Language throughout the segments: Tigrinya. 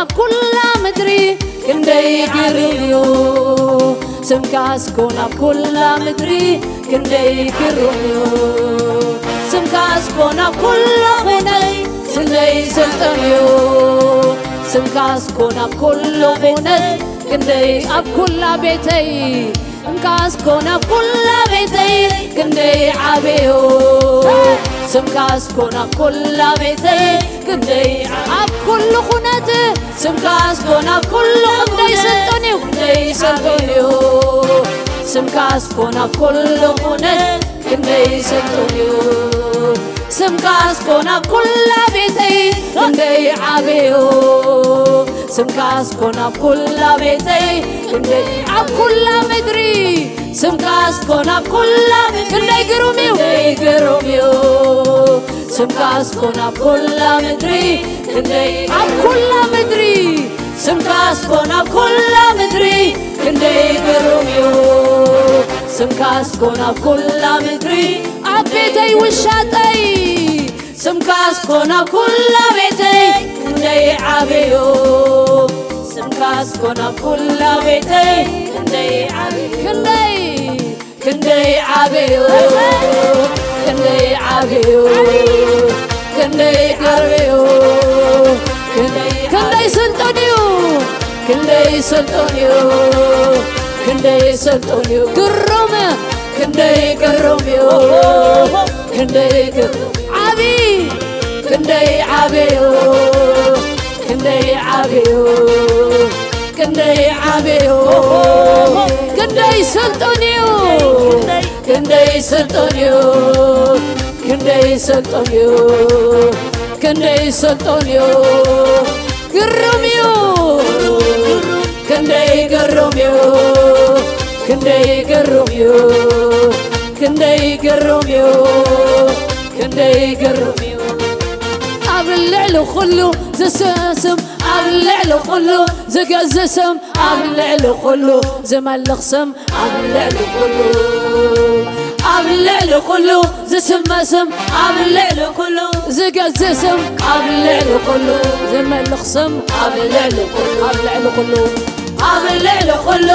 ኣብ ኩላ ምድሪ ክንደይ ግርም እዩ። ስምካስ ኮን ኣብ ኩላ ምድሪ ክንደይ ግርም እዩ። ስምካስ ኮን ኣብ ኩላ ኾነይ ክንደይ ስልጡን እዩ። ስምካስ ኮን ኣብ ኩሉ ኾነይ ክንደይ ኣብ ኩላ ቤተይ ስምካስ ኮን ኣብ ኩላ ቤተይ ክንደይ ዓብዩ። ስምካስ ኮን ኣብ ኩላ ቤተይ ክንደይ ዓ- ኣብ ኩሉ ኩነት ስምካስ ኮን ኣብ ኩሉ ክንደይ ስልጡን እዩ። ክንደይ ስልጡን እዩ። ስምካስ ኮን ኣብ ኩሉ ኩነት ክንደይ ስልጡን እዩ። ስምካስ ኮን ኣብ ኩላ ቤተይ ክንደይ ዓብዩ። ስምካስ ኮን ኣብ ኩላ ቤተይ ክንደይ ኣብ ኩላ ምድሪ ስምካስ ኮን ኣብ ኩላ ምድሪ ክንደይ ግሩም እዩ። ክንደይ ግሩም እዩ። ስምካስ ኮን ኣብ ኩላ ምድሪ ክንደይ ኣብ ኩላ ምድሪ ስምካስ ኮን ኣብ ኩላ ምድሪ ክንደይ ግሩም እዩ። ስምካስ ኮን ኣብ ኩላ ምድሪ ኣብ ቤተይ ውሻጠይ ስምካስ ኮን ኣብ ኩላ ቤተይ ክንደይ ዓብዩ። ስምካስ ኮን ኣብ ኩላ ቤተይ ክንደይ ዓብዩ። ክንደይ ክንደይ ዓብዩ። ክንደይ ዓብዩ። ክንደይ ዓብዩ። ክንደይ ክንደይ ስልጡን እዩ። ክንደይ ስልጡን እዩ። ክንደይ ስልጡን እዩ። ግሩም ክንደይ ግሩም እዩ። ክንደይ ግሩም ዓቢ ክንደይ ዓብዩ። ክንደይ ዓብዩ። ክንደይ ዓብዩ። ክንደይ ስልጡን እዩ። ክንደይ ስልጡን እዩ። ክንደይ ስልጡን እዩ። ክንደይ ስልጡን እዩ። ግሩም እዩ። ክንደይ ግሩም እዩ። ክንደይ ግሩም እዩ። ክንደይ ግሩም እዩ። ክንደይ ግሩም እዩ። ኣብ ልዕሊ ኩሉ ዝስስም ኣብ ልዕሊ ኩሉ ዝገዝእ ስም ኣብ ልዕሊ ኩሉ ዝመልኽ ስም ኣብ ልዕሊ ኩሉ ኣብ ልዕሊ ኩሉ ዝስመ ስም ኣብ ልዕሊ ኩሉ ዝገዝእ ስም ኣብ ልዕሊ ኩሉ ዝመልኽ ስም ኣብ ልዕሊ ኩሉ ኣብ ልዕሊ ኩሉ ኣብ ልዕሊ ኩሉ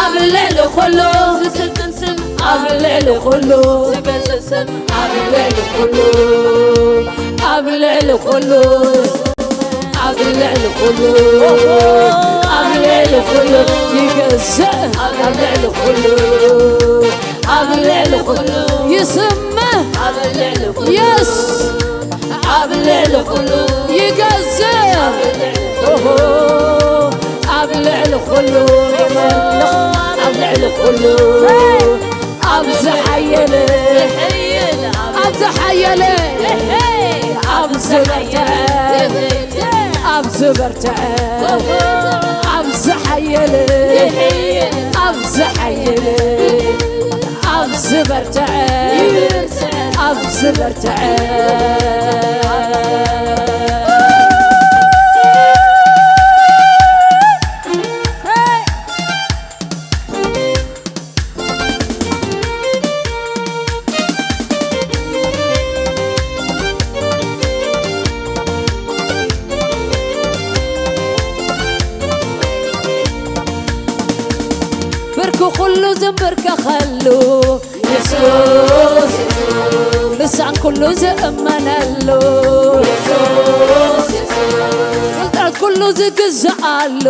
ኣብ ልዕሊ ኩሉ ዝስልጥን ስም ኣብ ልዕሊ ኩሉ ዝገዝእ ስም ኣብ ልዕሊ ኩሉ ኣብ ልዕሊ ኩሉ ኣብ ልዕሊ ኩሉ ኣብ ልዕሊ ኩሉ ይገዝእ ኣብ ልዕሊ ኩሉ ኣብ ልዕሊ ኩሉ ይስምዕ ኣብ ልዕሊ ኩሉ የስ ኣብ ልዕሊ ኩሉ ይገዝእ ኦሆ ኣብ ልዕሊ ኩሉ ይመልኽ ኣብ ልዕሊ ኩሉ ኣብ ዝሓየለ ኣብ ዝሓየለ ኣብ ዝበርትዐ ኣብ ዝበርትዐ ኣብ ዝሓየለ ኣብ ዝሓየለ ኣብ ዝበርትዐ ኣብ ዝበርትዐ ብርኪ ኩሉ ዝንብርከኸሉ የሱስ ልሳን ኩሉ ዝእመነሉ ፍጥረት ኩሉ ዝግዝኣሉ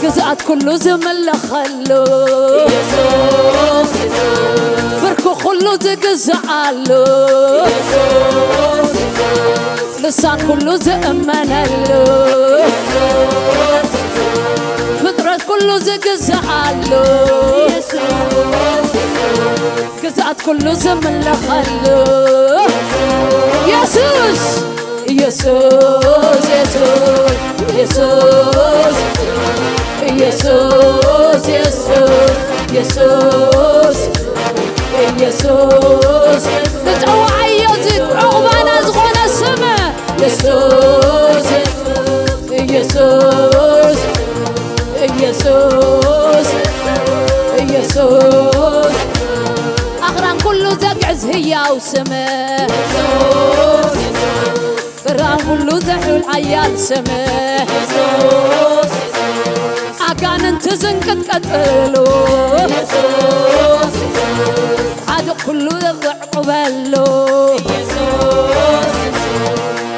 ግዝኣት ኩሉ ዝምለኸሉ ብርኪ ኩሉ ዝግዝኣሉ ልሳን ኩሉ ዝእመነሉ ፍጥረት ኩሉ ዝግዝኣሉ ግዝኣት ኩሉ ዝምለኸሉ የሱስ የሱስ የሱስ የሱስ የሱስ የሱስ የሱስ የሱስ ንጠውዓዮ እዚ ዕቑባና ዝኾነ ስም የሱስ የሱስ የሱስ የሱስ ኣኽራን ኩሉ ዘግዕዝ ህያው ስም ራም ኩሉ ዘሕውል ሓያል ስም ኣጋንንቲ ዝንቅጥቀጥሉ ዓድቕ ኩሉ ዘዕቁበሉ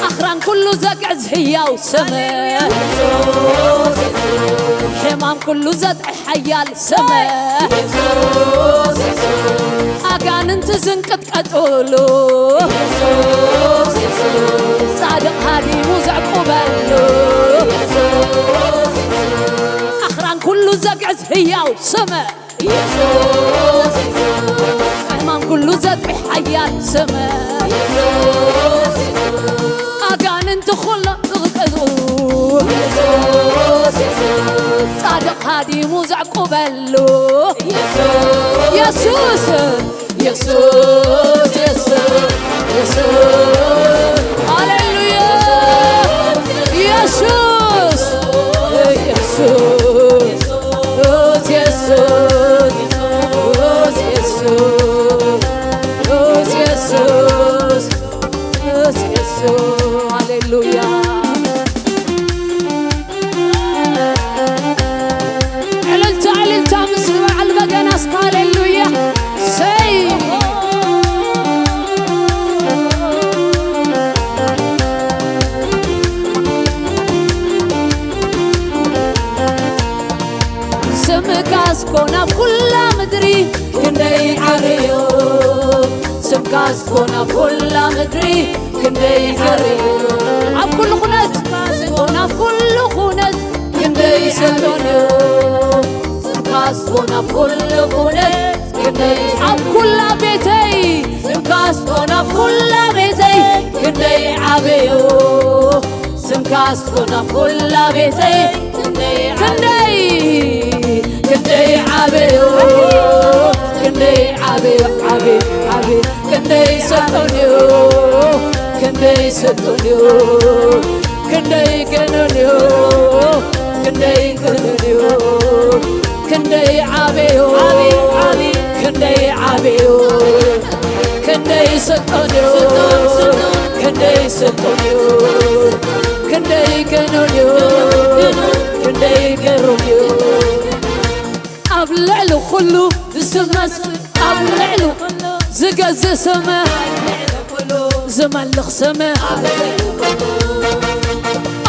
ኣኽራን ኩሉ ዘግዕዝ ህያው ስም ሕማም ኩሉ ዘጥዕሕ ሓያል ስም ኣጋንንቲ ዝንቅጥቀጥሉ ጻድቕ ሃዲሙ ዘዕቁበሉ ኣኽራን ኩሉ ዘግዕዝ ህያው ስም ሕማም ኩሉ ዘጥፊሕ ሓያል ስም ኣጋንንቲ ኩሎ ዝቕዝኡ ጻድቕ ሃዲሙ ዘዕቁበሉ የሱስ የሱስ የሱስ የሱስ ሃሌሉያ የሱስ የሱስ ሃሌሉያ ዕልልታ ዕልልታ ምስ በዓል በገና እስከ ሃሌሉያ ሰይ ስምካ እስኮ ናብ ኩላ ምድሪ ክንደይ ዓብዩ ስምካ እስኮ ናብ ኩላ ምድሪ ክንደይ ዓብዩ ኣብ ኩሉ ኩነት ስምካ እስኮ ናብ ኩሉ ኩነት ክንደይ ሰሎን እዩ ስምካ እስኮ ናብ ኩሉ ኩነት ክንደይ ኣብ ኩላ ቤተይ ስምካ እስኮ ናብ ኩላ ቤተይ ክንደይ ዓብዩ ስምካ እስኮ ናብ ኩላ ቤተይ ክንደይ ክንደይ ክንደይ ዓብዩ ክንደይ ዓብዩ ዓብዩ ዓብዩ ክንደይ ሰሎን እዩ ክንደይ ሰሎን እዩ ክንደይ ገኖን እዩ ክንደይ ገኖን እዩ ክንደይ ዓብዩ ክንደይ ዓብዩ ክንደይ ሰሎን እዩ ክንደይ ሰሎን እዩ ክንደይ ገኖን እዩ ክንደይ ገሮን እዩ ኣብ ልዕሊ ኩሉ ዝስመስ ኣብ ልዕሊ ዝገዝእ ስም ዝመልኽ ስም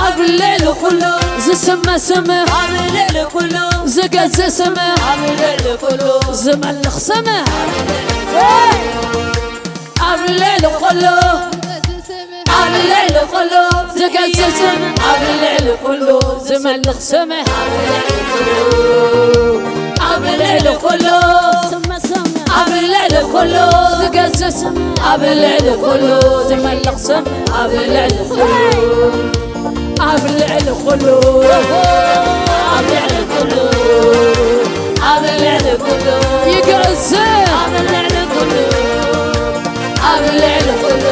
ኣብ ልዕሊ ኩሉ ዝስመ ስም ኣብ ልዕሊ ኩሉ ዝገዝእ ስም ኣብ ልዕሊ ኩሉ ዝመልኽ ስም ኣብ ልዕሊ ኩሉ ኣብ ልዕሊ ኩሉ ዝገዝእ ስም ኣብ ልዕሊ ኩሉ ዝመልኽ ስም ኣብ ልዕሊ ኩሉ ኣብ ልዕሊ ኩሉ ዝገዝእ ስም ኣብ ልዕሊ ኩሉ ዝመልኽ ስም ኣብ ልዕሊ ኩሉ ኣብ ልዕሊ ኩሉ ኣብ ልዕሊ ኩሉ ኣብ ልዕሊ ኩሉ ይገዝእ ኣብ ልዕሊ ኩሉ ኣብ ልዕሊ ኩሉ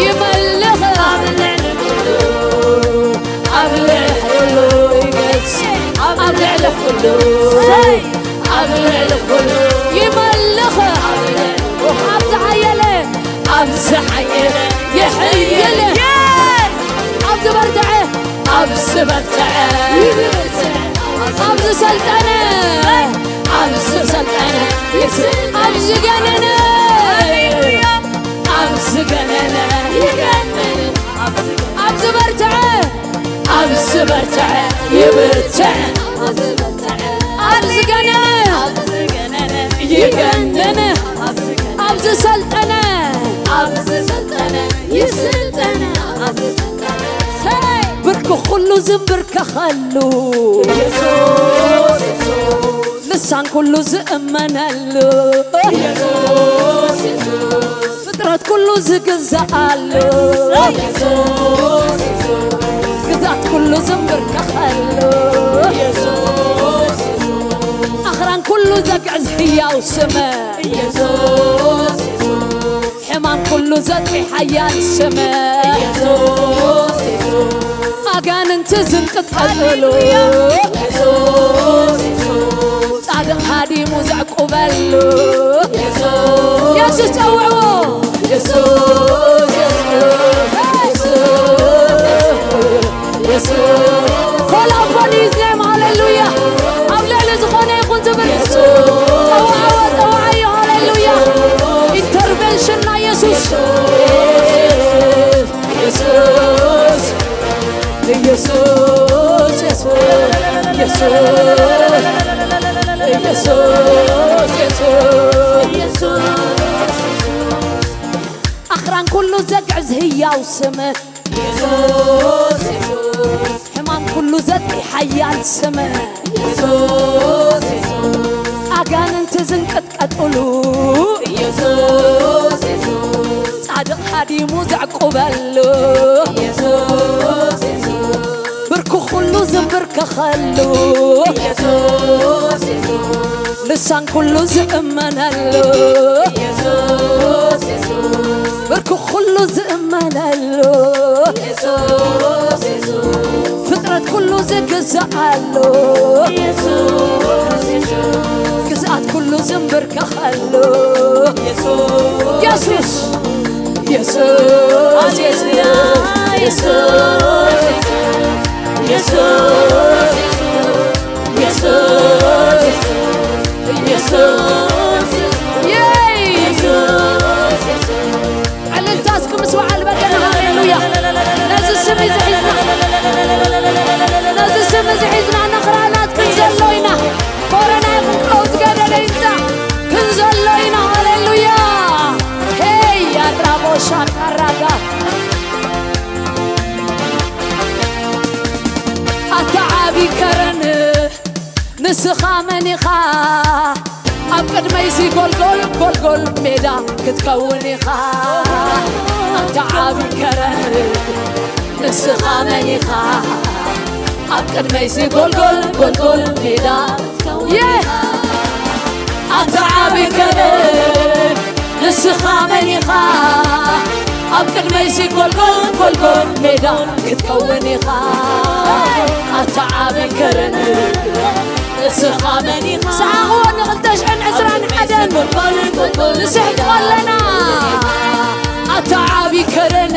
ይመልኽ ኣብ ልዕሊ ኩሉ ኣብ ልዕሊ ኩሉ ይገዝእ ኣብ ልዕሊ ኩሉ ኣብ ልዕሊ ኩሉ ይመልኽ ኣብ ዝሓየለ ኣብ ዝሓየለ ይሕይል ኣብ ዝበርትዐ ኣብ ዝበርትዐ ኣብ ዝሰልጠነ ኣብ ዝሰልጠነ ኣብ ዝገነነ ኣብ ዝገነነ ኣብ ዝበርትዐ ኣብ ዝበርትዐ ይብርትዕ ኣብ ዝገነነ ይገንን ኣብ ዝሰልጠነ ይስልጠነ ብርክ ኩሉ ዝንብርከኸሉ ልሳን ኩሉ ዝእመነሉ ፍጥረት ኩሉ ዝግዛኣሉ ግዛት ኩሉ ዝንብርከኸሉ ኣኽራን ኩሉ ዘግዕዝ ህያው ስም ሕማም ኩሉ ዘጥፊ ሓያል ስም ኣጋንንቲ ዝንቅጥቀጥሉ ጻድቕ ሃዲሙ ዘዕቁበሉ የሱስ ጸውዕዎ የሱስ የሱስ ኢየሱስ ኢየሱስ ኢየሱስ ኢየሱስ ኢየሱስ ኣኽራን ኩሉ ዘግዕዝ ህያው ስም ኢየሱስ ኢየሱስ ሕማም ኩሉ ዘጥሪ ሓያል ስም ኢየሱስ ኢየሱስ ኣጋንንቲ ዝንቀጥቀጥሉ ኢየሱስ ኢየሱስ ጻድቕ ሃዲሙ ዘዕቁበሉ ኢየሱስ ኢየሱስ ብርኩ ኩሉ ዝንብርከኸሉ ኢየሱስ ኢየሱስ ልሳን ኩሉ ዝእመነሉ ኢየሱስ ኢየሱስ ብርኩ ኩሉ ዝእመነሉ ኢየሱስ ኢየሱስ ፍጥረት ኩሉ ዝግዛኣሉ ኢየሱስ ኢየሱስ ግዝኣት ኩሉ ዝንብርከኸሉ ኢየሱስ ኢየሱስ ኢየሱስ ኢየሱስ ኢየሱስ ኢየሱስ ኢየሱስ ኢየሱስ ዕልልታ እስኪ ምስ በዓል በገና ሃሌሉያ። ነዚ ስም እዚ ሒዝና፣ ነዚ ስም እዚ ሒዝና ንኽራናት ክንዘሎ ኢና። ኮረና ክንቀው ዝገደለ ይምጻእ ክንዘሎ ኢና። ሃሌሉያ። ሄይ ያራቦሻ ካራጋ ኣታ ዓቢ ከረን ንስኻ መን ኢኻ ኣብ ቅድመይሲ ጎልጎል ጎልጎል ሜዳ ክትከውን ኢኻ ኣታ ዓቢ ከረን ንስኻ መን ኢኻ ኣብ ቅድመይሲ ጎልጎል ጎልጎል ሜዳ ኣታ ዓቢ ከረን ንስኻ መን ኢኻ ኣብ ቅድመይሲ ጎልጎል ጎልጎል ሜዳ ክትከውን ኢኻ ኣታ ዓቢ ከረን ንስኻ መን ኢኻ ሰሓቕዎ ንኽልተ ሽሕን ዕስራን ሓደን ንስሕቆ ኣለና ኣታ ዓቢ ከረን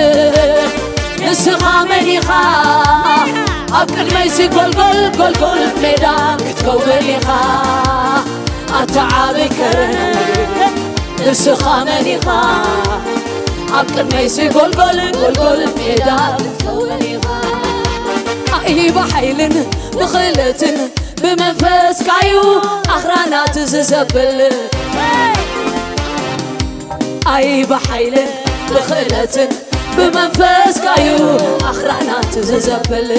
ንስኻ መን ኢኻ ኣብ ቅድመይሲ ጎልጎል ጎልጎል ሜዳ ክትከውን ኢኻ ኣታ ዓቢ ከረን ንስኻ መን ኢኻ ኣብ ቅድመይሲ ጎልጎል ጎልጎል ሜዳ ክትከውን ኢኻ ኣይ ብሓይልን ብኽእለትን ብመንፈስካዩ ኣኽራናት ዝዘብል ኣይ ብሓይልን ብኽእለትን ብመንፈስካዩ ኣኽራናት ዝዘብል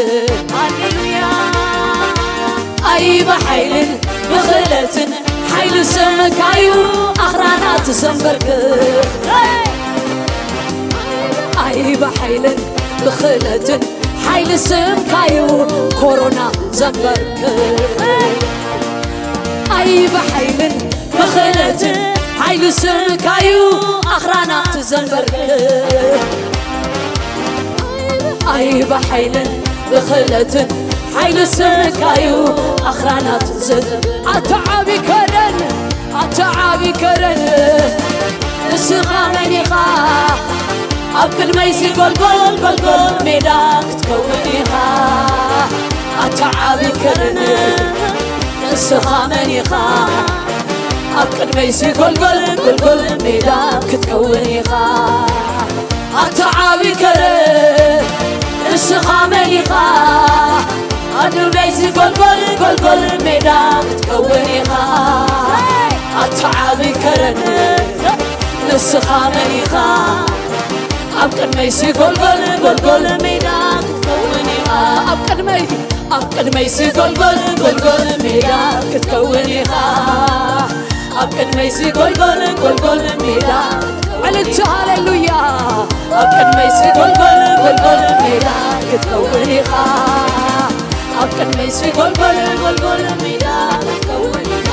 ኣይ ብሓይልን ብኽእለትን ሓይሊ ስምካዩ ኣኽራናት ዘንበርክ ኣይ ብሓይልን ብኽእለትን ሓይሊ ስምካዩ ኮሮና ዘንበርክ ኣይ ብሓይልን ብኽእለትን ሓይሊ ስምካዩ ኣኽራናት ዘንበርክ ኣይ ብሓይልን ብኽእለትን ሓይሊ ስምካዩ ኣኽራናት ዘንበርክ ኣታ ዓቢ ከረን ኣታ ዓቢ ከረን ንስኻ መን ኢኻ ኣብ ቅድመይሲ ጎልጎል ጎልጎል ሜዳ ክትከውን ኢኻ ኣታ ዓቢ ከረን ንስኻ መን ኢኻ ኣብ ቅድመይሲ ጎልጎል ጎልጎል ሜዳ ክትከውን ኢኻ ኣታ ዓቢ ከረን ንስኻ መን ኢኻ ኣብ ቅድመይሲ ጎልጎል ጎልጎል ሜዳ ክትከውን ኢኻ ኣታ ዓቢ ከረን ንስኻ መን ኢኻ ኣብ ቅድመይሲ ጎልጎል ጎልጎል ሜዳ ክትከውን ኢኻ ኣብ ቅድመይ ኣብ ቅድመይሲ ጎልጎል ጎልጎል ሜዳ ክትከውን ኢኻ ኣብ ቅድመይሲ ጎልጎል ጎልጎል ሜዳ ዕልልቲ ሃሌሉያ ኣብ ቅድመይሲ ጎልጎል ጎልጎል ሜዳ ክትከውን ኢኻ ኣብ ቅድመይሲ ጎልጎል ጎልጎል ሜዳ ክትከውን ኢኻ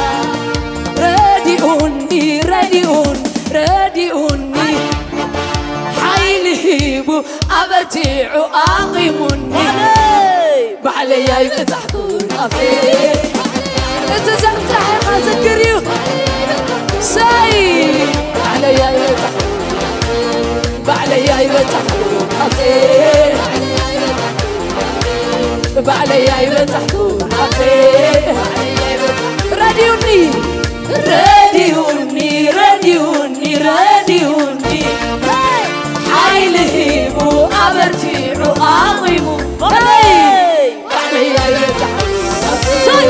ረዲኡኒ ረዲኡን ረዲኡኒ ሓይሊ ሂቡ ኣበርቲዑ ኣቒሙኒ ባዕለይ ኣይበጻሕኩን ኣፌ እቲ ዘምጽሐኻ ዝግር እዩ ሰይ ባዕለይ ኣይበጻሕኩን ባዕለይ ኣይበጻሕኩን ኣፌ ባዕለይ ኣይበጻሕኩን ኣፌ ረዲኡኒ ረዲኡኒ ረዲኡኒ ረዲኡኒ ሓይሊ ሂቡ ኣበርቲዑ ኣቑሙ። ኣሜን። ባዕለይ ኣይበጻሕኩ ናብዚ። ሰይ!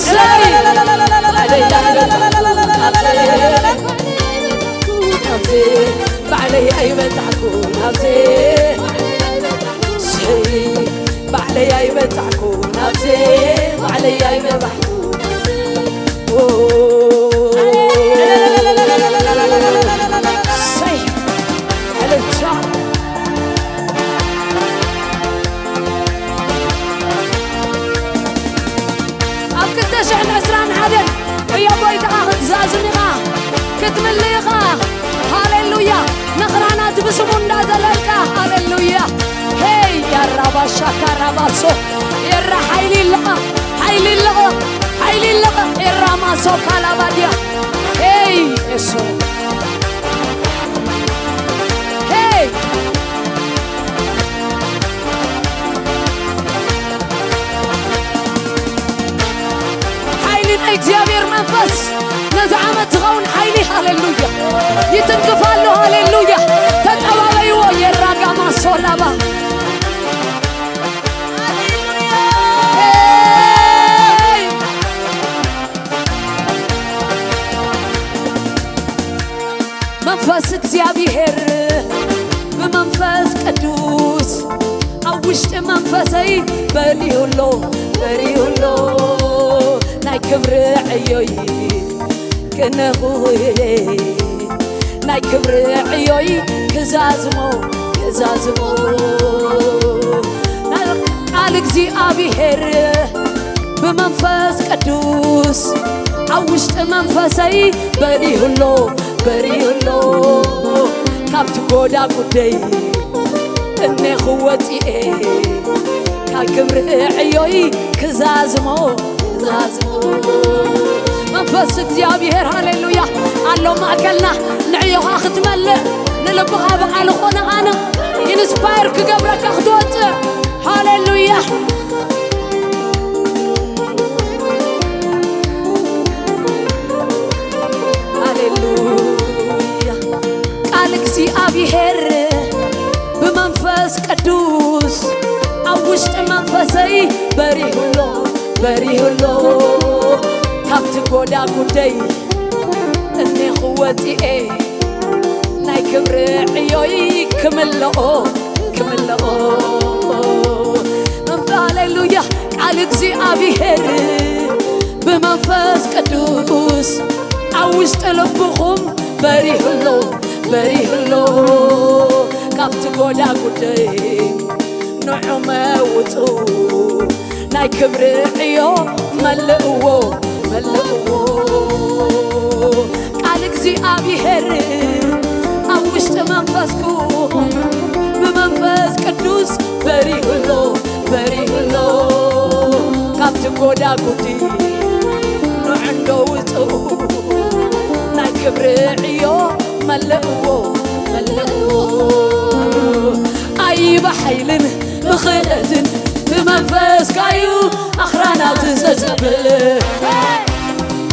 ሰይ! ባዕለይ ኣይበጻሕኩ ናብዚ። ናብዚ። ባዕለይ ኣይበጻሕኩ ናብዚ። ሰይ! ባዕለይ ኣይበጻሕኩ ናብዚ። ባዕለይ ኣይበጻሕኩ። ኦ! ሰይ! እልልታ። ኣብ ክልተ ሽሕን ዕስራን ሓደን ዕዮ ጎይታኻ ክትዛዝም ኢኻ፣ ክትምልእ ኢኻ። ሃሌሉያ። ንኽራናት ብስሙ እንዳዘለልካ፣ ሃሌሉያ። ሄይ፣ ያራባሻ ካራባሶ፣ ኤራ ሓይሊ ይለቐቕ፣ ሓይሊ ይለቐቕ፣ ሓይሊ ይለቐቕ። ኤራ ማሶ ካላባድያ። ሄይ፣ የሱ። ሄይ! ሓይሊ ናይ እግዚኣብሔር መንፈስ ነዚ ዓመት ዝኸውን ሓይሊ፣ ሃሌሉያ፣ ይትንክፍ ኣሎ። ሃሌሉያ። ተጸባበይዎ። የራጋማ ሶላባ። ሄይ! መንፈስ እግዚኣብሔር ብመንፈስ ቅዱስ ኣብ ውሽጢ መንፈሰይ በሪሁሎ፣ በሪሁሎ። ናይ ክብሪ ዕዮይ ክነኹ፣ ናይ ክብሪ ዕዮይ ክዛዝሞ፣ ክዛዝሞ። ቃል እግዚኣብሔር ብመንፈስ ቅዱስ ኣብ ውሽጢ መንፈሰይ በሪሁሎ፣ በሪሁሎ። ካብቲ ጎዳጉደይ እኔኹ ወፂኤ፣ ካብ ክብሪ ዕዮይ ክዛዝሞ፣ ክዛዝሞ። መንፈስ እግዚኣብሔር፣ ሃሌሉያ፣ ኣሎ ማእከልና። ንዕዮኻ ክትመልእ፣ ንልብኻ ብቓል ኾነ ኣነ ኢንስፓየር ክገብረካ ክትወፅእ። ሃሌሉያ። ሃሌሉያ። ቃል እግዚኣብሔር ብመንፈስ ቅዱስ ኣብ ውሽጢ መንፈሰይ በሪሁሎ፣ በሪሁሎ። ካብቲ ጎዳጉደይ እኔኹ ወፂኤ፣ ናይ ክብሪ ዕዮይ ክምልኦ፣ ክምልኦ። ሃሌሉያ። ቃል እግዚኣብሔር ብመንፈስ ቅዱስ ኣብ ውሽጢ ልብኹም በሪሁሎ፣ በሪሁሎ። ካብቲ ጎዳጉደይ ንዑ መውፁ፣ ናይ ክብሪ ዕዮ መልእዎ፣ መልእዎ። ቃል እግዚኣብሔር ኣብ ውሽጢ መንፈስኩም ብመንፈስ ቅዱስ በሪሁሎ፣ በሪሁሎ። ካብቲ ጎዳጉዲ ንዑ እንዶ ውፅኡ፣ ናይ ክብሪ ዕዮ መልእዎ፣ መልእዎ። ኣይ ብሓይልን ብኽእለትን ብመንፈስካዩ ኣኽራናት ዘዘብል።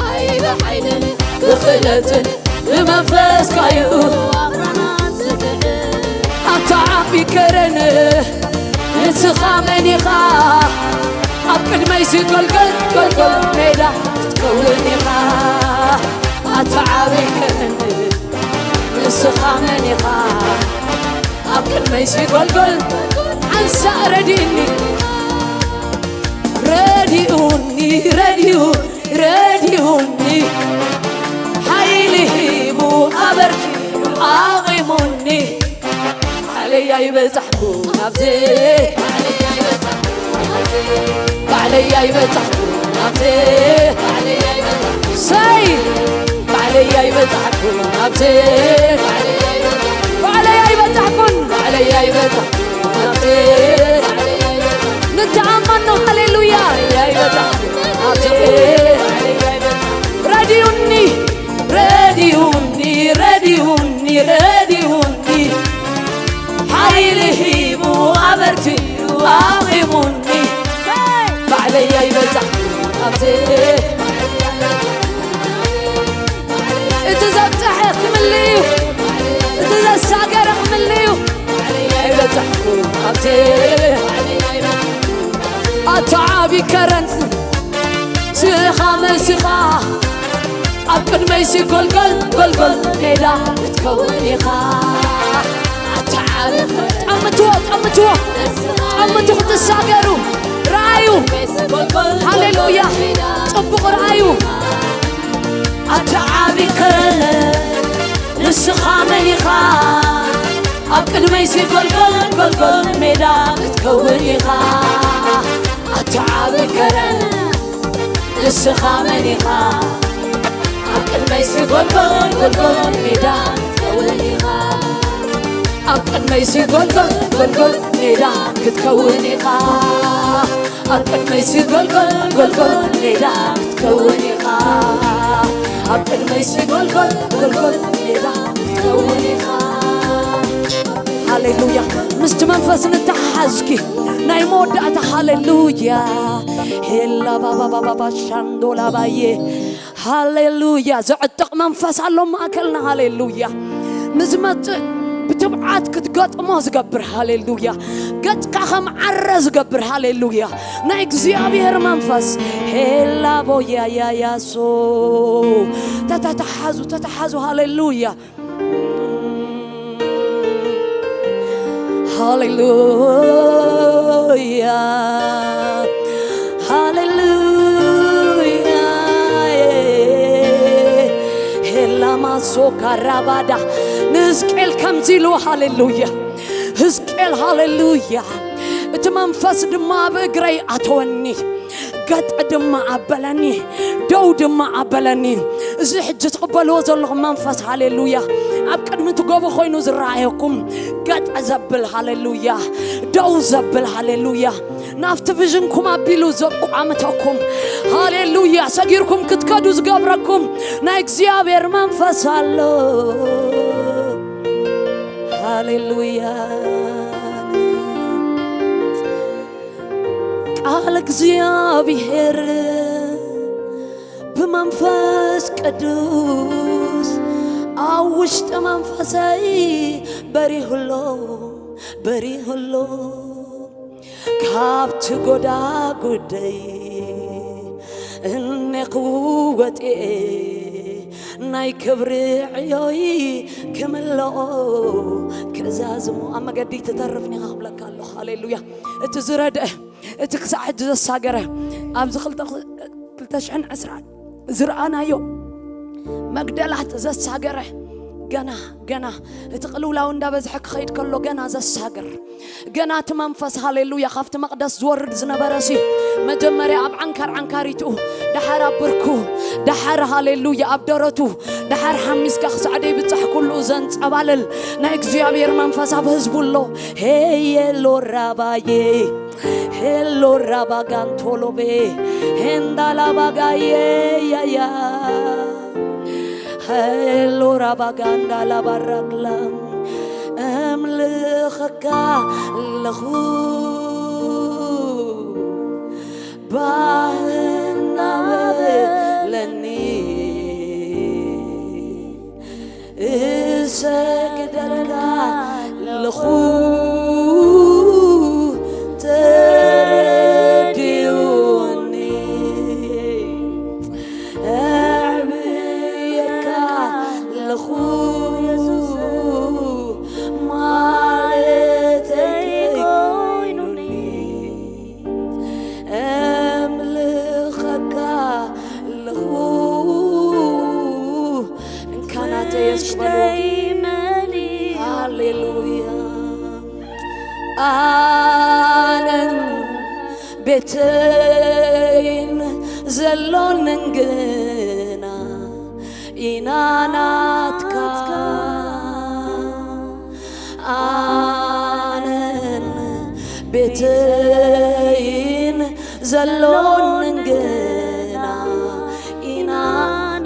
ኣይ ብሓይልን ብኽእለትን ብመንፈስካዩ ኣታ ዓቢ ከረን ንስኻ መን ኢኻ? ኣብ ቅድመይሲ ጎልጎል፣ ጎልጎል ሜዳ ክትከውን ኢኻ። ኣታ ዓቢ ከረን ንስኻ መን ኢኻ? ኣብ ቅድመይሲ ጎልጎል ሓንሳእ ረድእኒ፣ ረድኡኒ፣ ረድኡ፣ ረድኡኒ። ሓይሊ ሂቡ ኣበርቲዑ ኣቒሙኒ። ባዕለይ ኣይበጻሕኩ ናብዚ፣ ባዕለይ ኣይበጻሕኩ ናብዚ። ሰይ! ባዕለይ ኣይበጻሕኩ ናብዚ፣ ባዕለይ ኣይበጻሕኩን፣ ባዕለይ ኣይበጻሕኩ ናብዚ። ንተኣመኖ፣ ሃሌሉያ። ኣይበጻሕኩ ናብዚ። ረድኡኒ፣ ረድኡኒ፣ ረድኡኒ፣ ረድኡኒ። ሓይሊ ሂቡ ኣበርቲዑ ኣቒሙኒ። ባዕለይ ኣይበጻሕኩ ናብዚ። እቲ ዘብጽሐ ክምልእ እዩ። እቲ ዘሳገ ቢከረን ስኻ መሲኻ ኣብ ቅድመይሲ ጎልጎል ጎልጎል ሜዳ ክትከውን ኢኻ። ኣታ ዓቢ ጠምትዎ፣ ጠምትዎ፣ ጠምቱ ክትሳገሩ። ረኣዩ። ሃሌሉያ። ጽቡቕ ረኣዩ። ኣታ ዓቢ ከረን ንስኻ መን ኢኻ? ኣብ ቅድመይሲ ጎልጎል ጎልጎል ሜዳ ክትከውን ኢኻ። ኣታ ዓቢ ከረን ንስኻ መን ኢኻ? ኣብ ቅድመይሲ ጎልጎል ጎልጎል ሜዳ ክትከውን ኢኻ። ኣብ ቅድመይሲ ጎልጎል ጎልጎል ሜዳ ክትከውን ኢኻ። ኣብ ቅድመይሲ ጎልጎል ጎልጎል ሜዳ ክትከውን ኢኻ። ኣብ ቅድመይሲ ጎልጎል ጎልጎል ሜዳ ክትከውን ኢኻ። ሃሌሉያ። ምስቲ መንፈስ ንተሓሓዝኪ ናይ መወዳእታ ሃሌሉያ። ሄላ ባባ ባባ ባባ ሻንዶላ ባዬ። ሃሌሉያ። ዘዕጥቕ መንፈስ ኣሎ ማእከልና። ሃሌሉያ። ንዝመጽእ ብትብዓት ክትገጥሞ ዝገብር። ሃሌሉያ። ገጽካ ከም ዓረ ዝገብር። ሃሌሉያ። ናይ እግዚኣብሔር መንፈስ። ሄላ ቦያ ያያሶ። ተተተሓዙ፣ ተተሓዙ። ሃሌሉያ። ሃሌሉያ፣ ሃሌሉያ። ሄላማሶ ካራባዳ። ንሕዝቅኤል ከምዚ ኢሉ፣ ሃሌሉያ። ሕዝቅኤል፣ ሃሌሉያ። እቲ መንፈስ ድማ ኣብ እግረይ ኣተወኒ፣ ገጥ ድማ ኣበለኒ፣ ደው ድማ ኣበለኒ። እዚ ሕጂ ትቕበልዎ ዘለኹም መንፈስ፣ ሃሌሉያ፣ ኣብ ቅድሚ እቲ ጎቦ ኮይኑ ዝረኣየኩም፣ ገጥ ዘብል፣ ሃሌሉያ፣ ደው ዘብል፣ ሃሌሉያ፣ ናብቲ ቪዥንኩም ኣቢሉ ዘቋምተኩም፣ ሃሌሉያ፣ ሰጊርኩም ክትከዱ ዝገብረኩም ናይ እግዚኣብሔር መንፈስ ኣሎ። ሃሌሉያ። ቃል እግዚኣብሔር ብመንፈስ ቅዱስ ኣብ ውሽጢ መንፈሰይ በሪሁሎ፣ በሪሁሎ። ካብቲ ጎዳጉደይ እኔኹ ወጢኤ ናይ ክብሪ ዕዮይ ክምልኦ ክዛዝሞ ኣብ መገዲ ትተርፍ ኒኻ ክብለካ ኣለኹ። ሃሌሉያ። እቲ ዝረድአ፣ እቲ ክሳዕ ሕጂ ዘሳገረ፣ ኣብዚ ክልተ፣ ክልተ ሽሕን ዕስራን ዝረኣናዮ መግደላት ዘሳገረ፣ ገና፣ ገና እቲ ቅልውላው እንዳበዝሐ ክኸይድ ከሎ ገና ዘሳግር፣ ገና እቲ መንፈስ፣ ሃሌሉያ፣ ካብቲ መቕደስ ዝወርድ ዝነበረ ሲ፣ መጀመርያ ኣብ ዓንካር ዓንካሪቱ፣ ደሓር ኣብ ብርኩ፣ ደሓር፣ ሃሌሉያ፣ ኣብ ደረቱ፣ ደሓር ሓሚስካ ክሳዕ ደይብጻሕ ኩሉ ዘንጸባልል ናይ እግዚኣብሔር መንፈስ ኣብ ህዝቡ ኣሎ። ሄየሎ ራባዬ፣ ሄሎ ራባጋንቶሎቤ፣ ሄንዳላባጋዬ ያያ፣ ሄሎ ራባጋንዳላባራግላ፣ እምልኸካ ኣለኹ ባህ እናበለኒ፣ እሰግደልካ ኣለኹ ተረድኡኒ፣ እዕብየካ ኣለኹ ማለተይ ኮይኑኒ፣ እምልኸካ ኣለኹ። እንካ ናተይ የሱስ በሉ። ሃሌሉያ። ኣነን ቤተይን ዘሎንን ግና ኢና ናትካ። ኣነን ቤተይን ዘሎንን ግና ኢና።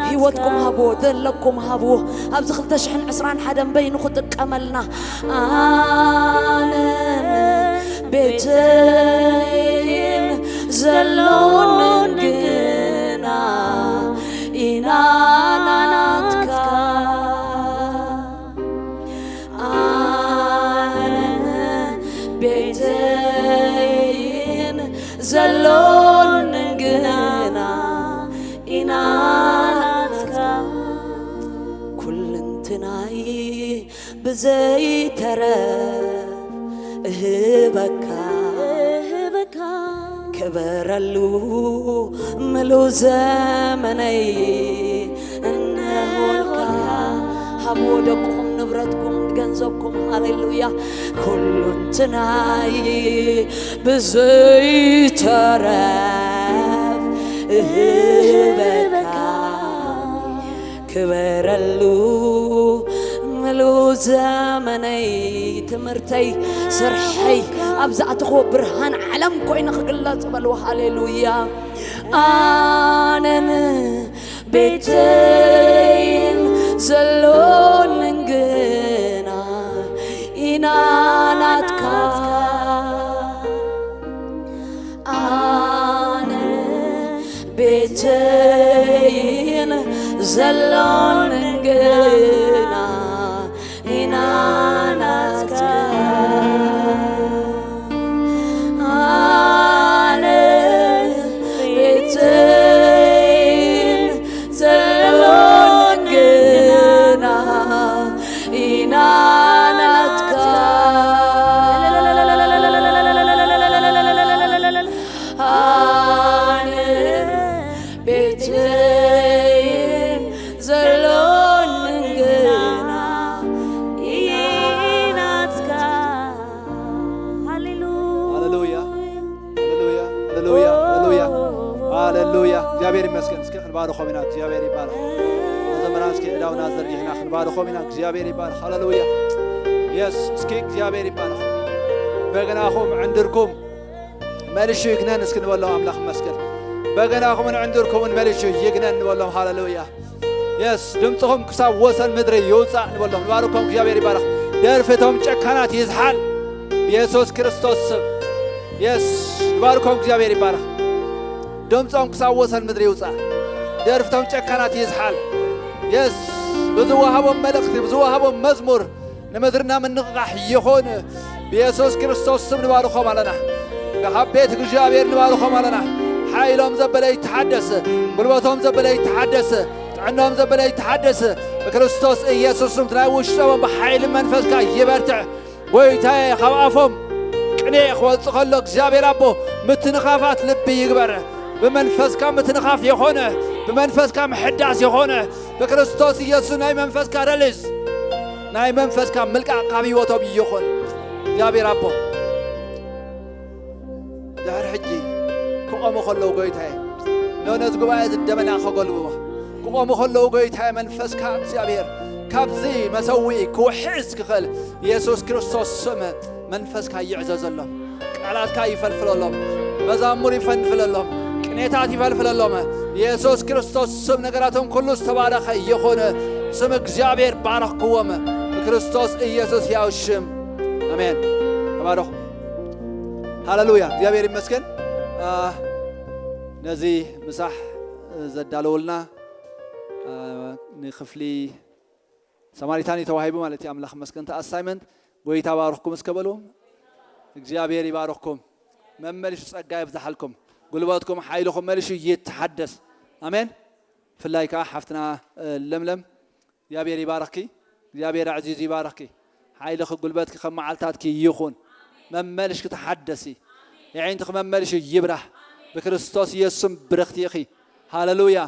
ህይወትኩም ሃብዎ፣ ዘለኩም ሃብዎ። ኣብዚ ክልተ ሽሕን ዕስራን ሓደን በይኑ ክጥቀመልና። ኣነን ቤተይን ዘሎንን ግና ኢና ናትካ። ኣነን ቤተይን ዘሎ ብዘይተረፍ እህበካ እህበካ ክበረሉ ምሉ ዘመነይ እነሆልካ። ሃብዎ ደቅኹም፣ ንብረትኩም፣ ገንዘብኩም። ሃሌሉያ። ኩሉ እንትናይ ብዘይተረፍ እህበካ ክበረሉ ምሉ ዘመነይ። ትምህርተይ፣ ስርሐይ፣ ኣብ ዝኣተኽዎ ብርሃን ዓለም ኮይነ ክግለጽ በሉ። ሃሌሉያ። ኣነን ቤተይን ዘሎንን ግና ኢና ናትካ። ኣነን ቤተይን ዘሎንን ግና ኢና ናትካ። ኣነን ቤተይን ዘሎንን ግና ኢና ናትካ። ኣነን ቤተይን ዘሎንን ግና ኢና ናትካ። ሃሌሉያ። ሃሌሉያ፣ ሃሌሉያ፣ ሃሌሉያ፣ ሃሌሉያ። ሃሌሉያ። እግዚኣብሔር ይመስገን። እስኪ ክንባርኾም ኢና። እግዚኣብሔር ይባረኽ። መዘምራን እስኪ እዳውና ዘርጊሕና ክንባርኾም ኢና። እግዚኣብሔር ይባረኽ። ሃሌሉያ። የስ፣ እስኪ እግዚኣብሔር ይባረኽ። በገናኹም ዕንድርኩም መልሹ ይግነን እስኪ ንበሎም። ኣምላኽ ይመስገን። በገናኹምን ዕንድርኩምን መልሹ ይግነን ንበሎም። ሃሌሉያ። የስ፣ ድምፅኹም ክሳብ ወሰን ምድሪ ይውፃእ ንበሎም። ንባርኮም። እግዚኣብሔር ይባረኽ። ደርፊ እቶም ጨካናት ይዝሓል ብየሱስ ክርስቶስ ስም። የስ፣ ንባርኮም። እግዚኣብሔር ይባረኽ። ድምፆም ክሳብ ወሰን ምድሪ ይውፃእ። ደርፊ እቶም ጨካናት ይዝሓል። የስ፣ ብዝወሃቦም መልእኽቲ፣ ብዝወሃቦም መዝሙር ንምድርና ምንቕቓሕ ይኹን። ብየሱስ ክርስቶስ ስም ንባርኾም ኣለና። ካብ ቤት እግዚኣብሔር ንባርኾም ኣለና። ሓይሎም ዘበለ ይተሓደስ፣ ጉልበቶም ዘበለ ይተሓደስ፣ ጥዕናኦም ዘበለ ይተሓደስ። ብክርስቶስ ኢየሱስ ስም ናይ ውሽጦም ብሓይሊ መንፈስካ ይበርትዕ። ጎይታዬ፣ ካብ ኣፎም ቅኔ ክወጽእ ከሎ እግዚኣብሔር ኣቦ ምትንኻፋት ልቢ ይግበር። ብመንፈስካ ምትንኻፍ የኾነ፣ ብመንፈስካ ምሕዳስ የኾነ፣ ብክርስቶስ ኢየሱስ ናይ መንፈስካ ረሊዝ፣ ናይ መንፈስካ ምልቃቕ ካብ ህይወቶም ይኹን። እግዚኣብሔር ኣቦ፣ ድሕሪ ሕጂ ክቖሙ ከለዉ ጎይታዬ፣ ኖ ነዚ ጉባኤ እዚ ደመና ከጎልብቦ ክቖሙ ከለዉ ጎይታዬ፣ መንፈስካ እግዚኣብሔር ካብዚ መሰውኢ ክውሕዝ ክኽእል ኢየሱስ ክርስቶስ ስም መንፈስካ ይዕዘዘሎም። ቃላትካ ይፈልፍለሎም። መዛሙር ይፈንፍለሎም። ቅኔታት ይፈልፍለሎም። ኢየሱስ ክርስቶስ ስም ነገራቶም ኩሉ ዝተባረኸ ይኹን። ስም እግዚኣብሔር ባረኽክዎም። ብክርስቶስ ኢየሱስ ሕያው ሽም። ኣሜን። ተባረኹ። ሃሌሉያ። እግዚኣብሔር ይመስገን። አ፣ ነዚ ምሳሕ ዘዳለውልና፣ አ፣ ንክፍሊ ሰማሪታን እዩ ተዋሂቡ ማለት እዩ። ኣምላኽ መስገን። እቲ ኣሳይመንት ጎይታ ባርኽኩም እስከ በልዎም። እግዚኣብሔር ይባርኽኩም። መመልሹ ጸጋ ይብዝሓልኩም። ጉልበትኩም፣ ሓይልኹም መልሹ ይተሓደስ። ኣሜን። ብፍላይ ከዓ ሓፍትና፣ እ፣ ለምለም እግዚኣብሔር ይባርኽኪ። እግዚኣብሔር ኣዕዚዙ ይባርኽኪ። ሓይልኺ ጉልበትኪ ከም መዓልታትኪ ይኹን። መመልሽ ክትሓደሲ። የዒንትኺ መመልሹ ይብራህ። ብክርስቶስ ኢየሱስ ስም ብርኽቲ ኢኺ። ሃሌሉያ።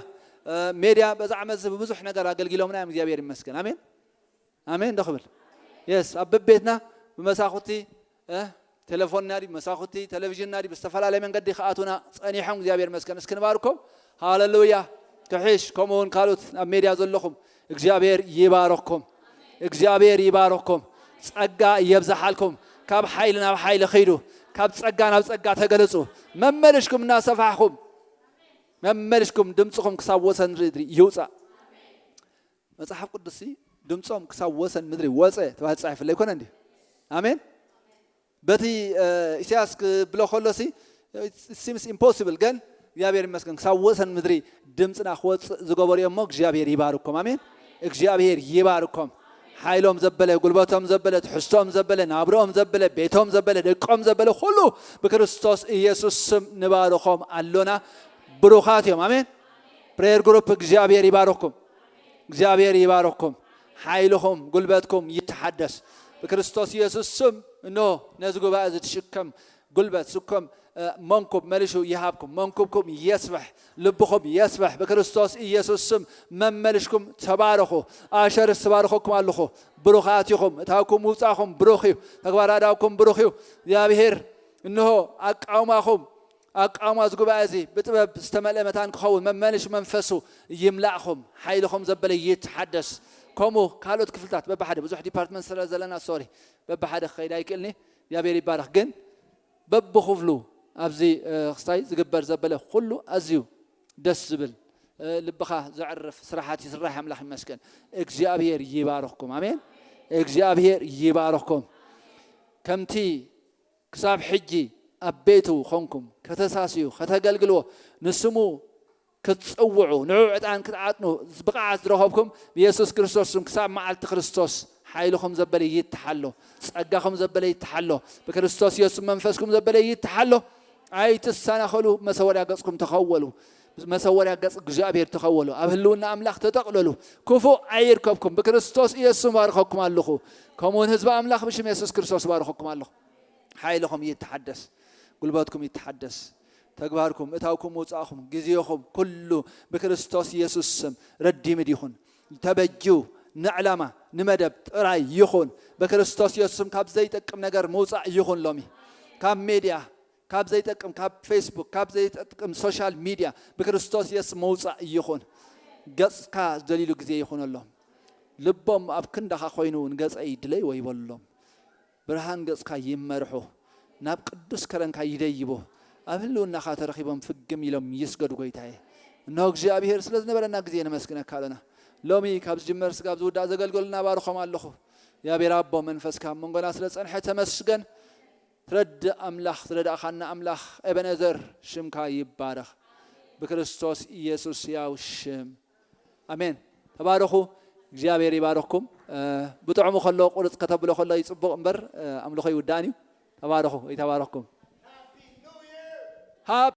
እ፣ ሜድያ በዚ ዓመት እዚ ብብዙሕ ነገር ኣገልጊሎምና እዮም። እግዚኣብሔር ይመስገን። ኣሜን። ኣሜን ዶ ክብል? የስ፣ ኣብ በቤትና ብመሳኹቲ፣ እ፣ ቴሌፎንና ድዩ፣ መሳኹቲ፣ ቴሌቪዥንና ድዩ፣ ብዝተፈላለየ መንገዲ ክኣቱና ጸኒሖም። እግዚኣብሔር ይመስገን። እስኪ ንባርኮም። ሃሌሉያ። ክሕሽ፣ ከምኡ እውን ካልኦት ኣብ ሜድያ ዘለኹም እግዚኣብሔር ይባረኩም። እግዚኣብሔር ይባረኩም። ጸጋ የብዝሓልኩም። ካብ ሓይሊ ናብ ሓይሊ ኺዱ። ካብ ጸጋ ናብ ጸጋ ተገለጹ። መመልሽኩም እናሰፋሕኩም፣ መመልሽኩም ድምፅኹም ክሳብ ወሰን ምድሪ ይውፃእ። መጽሓፍ ቅዱስ ድምፆም ክሳብ ወሰን ምድሪ ወፀ ተባሂሉ ተጻሒፉ ኣይኮነ እንዲ? ኣሜን። በቲ፣ እ፣ ኢሳያስ ክብሎ ከሎ ሲ፣ it seems impossible፣ ግን እግዚኣብሔር ይመስገን ክሳብ ወሰን ምድሪ ድምፅና ክወፅእ ዝገበሩ እዮም እሞ እግዚኣብሔር ይባርኮም። ኣሜን። እግዚኣብሔር ይባርኮም። ሓይሎም ዘበለ፣ ጉልበቶም ዘበለ፣ ትሕዝቶም ዘበለ፣ ናብርኦም ዘበለ፣ ቤቶም ዘበለ፣ ደቆም ዘበለ፣ ኩሉ ብክርስቶስ ኢየሱስ ስም ንባርኾም ኣሎና። ብሩኻት እዮም። ኣሜን። ፕሬየር ግሩፕ እግዚኣብሔር ይባርኩም። እግዚኣብሔር ይባርኩም። ሓይልኹም፣ ጉልበትኩም ይተሓደስ። ብክርስቶስ ኢየሱስ ስም፣ እንሆ ነዚ ጉባኤ እዚ ትሽከም ጉልበት ስኮም፣ እ፣ መንኩብ መሊሹ ይሃብኩም። መንኩብኩም የስፍሕ፣ ልብኹም የስፍሕ። ብክርስቶስ ኢየሱስ ስም መመልሽኩም ተባረኹ። ኣሸርስ ተባረኸኩም ኣለኹ። ብሩኻት ኢኹም። እታውኩም ምውጻእኹም ብሩኽ እዩ። ተግባር ኣእዳውኩም ብሩኽ እዩ። እግዚኣብሔር እንሆ ኣቃውማኹም፣ ኣቃውማ እዚ ጉባኤ እዚ ብጥበብ ዝተመልአ መታን ክኸውን መመልሽ መንፈሱ ይምላእኹም። ሓይልኹም ዘበለ ይተሓደስ። ከምኡ ካልኦት ክፍልታት በብሓደ፣ ብዙሕ ዲፓርትመንት ስለ ዘለና፣ ሶሪ፣ በብሓደ ክኸይድ ኣይክእልኒ። እግዚኣብሔር ይባረኽ። ግን በብኽፍሉ ኣብዚ፣ እ፣ ክስታይ ዝግበር ዘበለ ኩሉ ኣዝዩ ደስ ዝብል፣ እ፣ ልብኻ ዘዕርፍ ስራሓት ይስራሕ። ኣምላኽ ይመስገን። እግዚኣብሔር ይባርኽኩም። ኣሜን። እግዚኣብሔር ይባርኽኩም። ከምቲ ክሳብ ሕጂ ኣብ ቤቱ ኾንኩም ከተሳስዩ፣ ከተገልግልዎ፣ ንስሙ ክትጽውዑ፣ ንዑ ዕጣን ክትዓጥኑ ብቕዓት ዝረኸብኩም፣ ብየሱስ ክርስቶስ ስም ክሳብ መዓልቲ ክርስቶስ ሓይልኹም ዘበለ ይተሓሎ፣ ጸጋኹም ዘበለ ይተሓሎ፣ ብክርስቶስ የሱስ መንፈስኩም ዘበለ ይተሓሎ። ኣይትሰናኸሉ፣ መሰወርያ ገጽኩም ተኸወሉ። መሰወርያ ገጽ እግዚኣብሔር ተኸወሉ። ኣብ ህልውና ኣምላኽ ተጠቕለሉ። ክፉእ ኣይርከብኩም። ብክርስቶስ ኢየሱስ ባርኸኩም ኣለኹ። ከምኡውን ህዝቢ ኣምላኽ ብሽም የሱስ ክርስቶስ ባርኸኩም ኣለኹ። ሓይልኹም ይተሓደስ፣ ጉልበትኩም ይተሓደስ። ተግባርኩም፣ እታውኩም፣ ምውጻእኹም፣ ግዜኹም፣ ኩሉ ብክርስቶስ ኢየሱስ ስም ረዲምድ ይኹን። ተበጅው ንዕላማ፣ ንመደብ ጥራይ ይኹን። ብክርስቶስ ኢየሱስ ስም ካብ ዘይጠቅም ነገር ምውጻእ ይኹን። ሎሚ ካብ ሜድያ፣ ካብ ዘይጠቅም፣ ካብ ፌስቡክ፣ ካብ ዘይጠቅም ሶሻል ሚድያ ብክርስቶስ ኢየሱስ ምውጻእ ይኹን። ገጽካ ዝደልይሉ ግዜ ይኹነሎም። ልቦም ኣብ ክንዳኻ ኮይኑ ንገጸይ ድለይዎ ይበሉሎም። ብርሃን ገጽካ ይመርሑ፣ ናብ ቅዱስ ከረንካ ይደይቡ። ኣብ ህልውናኻ ተረኺቦም ፍግም ኢሎም ይስገዱ። ጎይታዬ፣ እነሆ እግዚኣብሔር ስለ ዝነበረና ግዜ ነመስግነካ ኣለና። ሎሚ ካብ ዝጅመር ስጋብ ዝውዳእ ዘገልገሉና ባርኾም ኣለኹ። እግዚኣብሔር ኣቦ፣ መንፈስካ ኣብ መንጎና ስለ ዝጸንሐ ተመስገን። ትረድእ ኣምላኽ፣ ዝረዳእኻና ኣምላኽ ኤበነዘር ሽምካ ይባረኽ። ብክርስቶስ ኢየሱስ ያው ሽም ኣሜን። ተባረኹ። እግዚኣብሔር ይባርኽኩም። እ፣ ብጥዕሙ ከሎ ቁርጽ ከተብሎ ከሎ ይጽቡቕ እምበር፣ እ፣ ኣምልኾ ይውዳእን እዩ። ተባረኹ። ይተባረኽኩም። ሃፕ